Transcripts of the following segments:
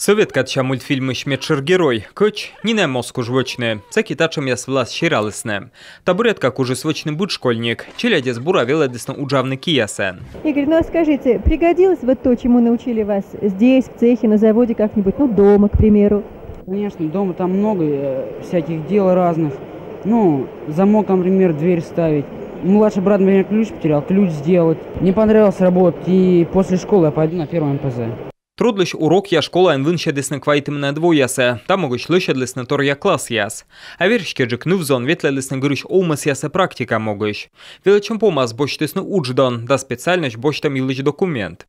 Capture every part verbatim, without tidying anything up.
Сӧвет кадся мультфильмысь медшӧр герой, кӧч, нинӧм оз куж вӧчны. Сэки татшӧмъяс вылас сералісны. Табуретка кужис вӧчны быд школьник. Челядьӧс бура велӧдісны уджавны киясӧн. Игорь, ну а скажите, пригодилось вот то, чему научили вас здесь, в цехе, на заводе как-нибудь, ну, дома, к примеру? Конечно, дома там много э, всяких дел разных. Ну, замок, например, дверь ставить. Младший брат, например, ключ потерял, ключ сделать. Мне понравилось работать, и после школы я пойду на первое М П З. Трудлысь урокъяс школаын вынсьӧдісны квайтымынӧд воясӧ, та могысь лӧсьӧдлісны торъя классъяс. А верстьӧджык ныв-зон ветлӧдлісны гырысь овмӧсъясӧ практика могысь. Велӧдчӧм помас босьтісны удждон да специальносьт босьтӧм йылысь документ.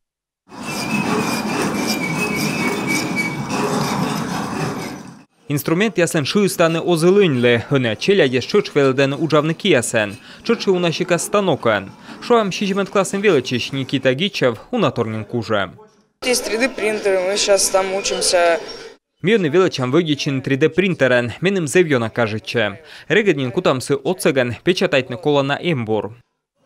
Инструментъясӧн шыыстаны оз и лӧньлы, ӧнія челядьӧс тшӧтш велӧдӧны уджавны киясӧн, тшӧтш и уна сикас станокӧн. Шуам, сизимӧд классын велӧдчысь Никита Гичев уна тор нин кужӧ. Есть три дэ принтеры, мы сейчас там учимся. Ми ӧні велӧдчам вӧдитчыны три дэ принтерӧн, меным зэв ёна кажитчӧ. Регыд нин кутам сы отсӧгӧн, печатайтны колана эмбур.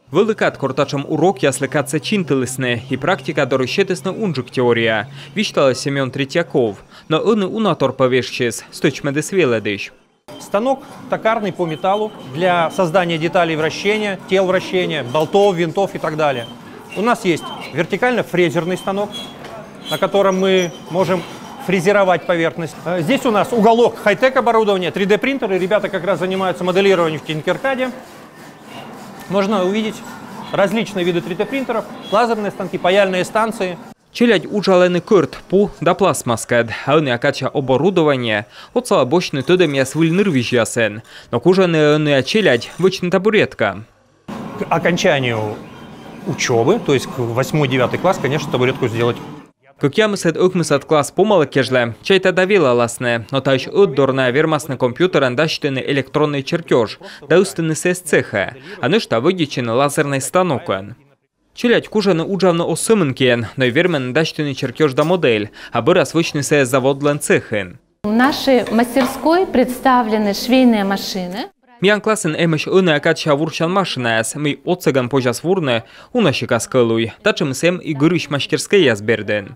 Вӧлі кад, кор татшӧм урокъяслы кадсӧ чинтылісны, и практика дорысь сетісны унджык теория, висьталӧ Семён Третьяков. Но ӧні уна тор пӧ вежсис, стӧчмӧдіс велӧдысь. Станок токарный по металлу для создания деталей вращения, тел вращения, болтов, винтов и так далее. У нас есть вертикально-фрезерный станок, на котором мы можем фрезеровать поверхность. Э, Здесь у нас уголок хай-тек оборудования, три дэ принтеры. Ребята как раз занимаются моделированием в Тинкеркаде. Можно увидеть различные виды три дэ принтеров, лазерные станки, паяльные станции. Челядь уджалӧны кӧрт, пу да пластмасскӧд. А ӧнія кадся оборудование отсалӧ босьтны тӧдӧмъяс выль нырвизьясын. Но кужӧны ӧнія челядь вӧчны табуретка. К окончанию учёбы, то есть к восьмой, девятый класс, конечно, табуретку сделать. Кӧкъямысӧд, ӧкмысӧд класс помалӧ кежлӧ, чайта, да велаласны, но таысь ӧтдор найӧ вермасны компьютерӧн дасьтыны электронный чертёж да ыстыны сійӧс цехӧ, а нӧшта вӧдитчыны лазерный станокӧн. Челядь кужӧны уджавны оз сӧмын киӧн, но и вермӧны дасьтыны чертёж да модель, а бӧрас вӧчны сійӧс заводлӧн цехын. В нашей мастерской представлены швейные машины. Миян классын эмӧсь ӧнія кадся вурсян машинаяс, мый отсӧгӧн позяс вурны уна сикас кӧлуй. Татшӧмыс эм и гырысь мастерскӧйяс бердын.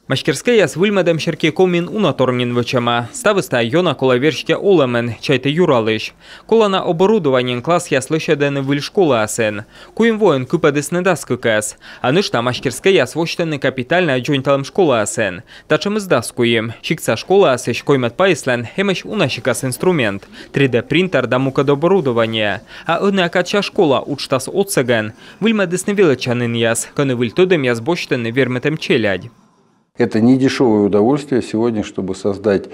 Мастерскӧйяс выльмӧдӧм серти Комиын уна тор нин вӧчӧма. Ставыс тайӧ ёна колӧ верстьӧ олӧмын, чайтӧ Юралысь. Колана оборудованиеӧн классъяс лӧсьӧдӧны выль школаясын. Куим воын кыпӧдісны дас кыкӧс. А нӧшта мастерскӧйяс восьтӧны капитальнӧя дзоньталӧм школаясын. Татшӧмыс дас куим. Сиктса школаясысь коймӧд пайыслӧн эмӧсь уна сикас инструмент: три дэ принтер да мукӧд оборудование. А ӧнія кадся школа уджтас отсӧгӧн. Выльмӧдісны велӧдчанінъяс, кӧні выль тӧдӧмъяс босьтӧны вермытӧм челядь. Это не дешевое удовольствие сегодня, чтобы создать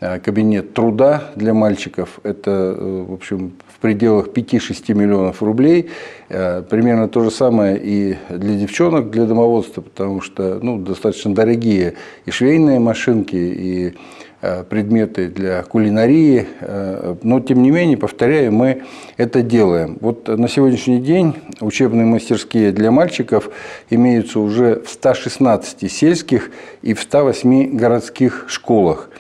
э, кабинет труда для мальчиков. Это, э, в общем, в пределах пяти-шести миллионов рублей. Э, Примерно то же самое и для девчонок, для домоводства, потому что, ну, достаточно дорогие и швейные машинки, и э, предметы для кулинарии. Э, Но, тем не менее, повторяю, мы это делаем. Вот на сегодняшний день учебные мастерские для мальчиков имеются уже в ста шестнадцати сельских и в ста восьми городских школах.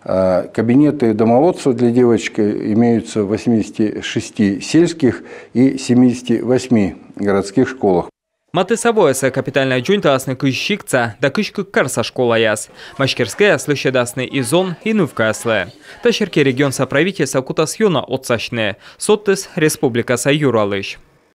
А Кабинеты домоводства для девочек имеются в восьмидесяти шести сельских и семидесяти восьми городских школах. Матысса воясӧ капитальнӧя дзоньталасны кызь сиктса да кызь кык карса школаяс. Мастерскӧйяс лӧсьӧдасны и зон, и нывкаяслы. Та серти регионса правительство кутас ёна отсасьны. Содтіс республикаса Юралысь.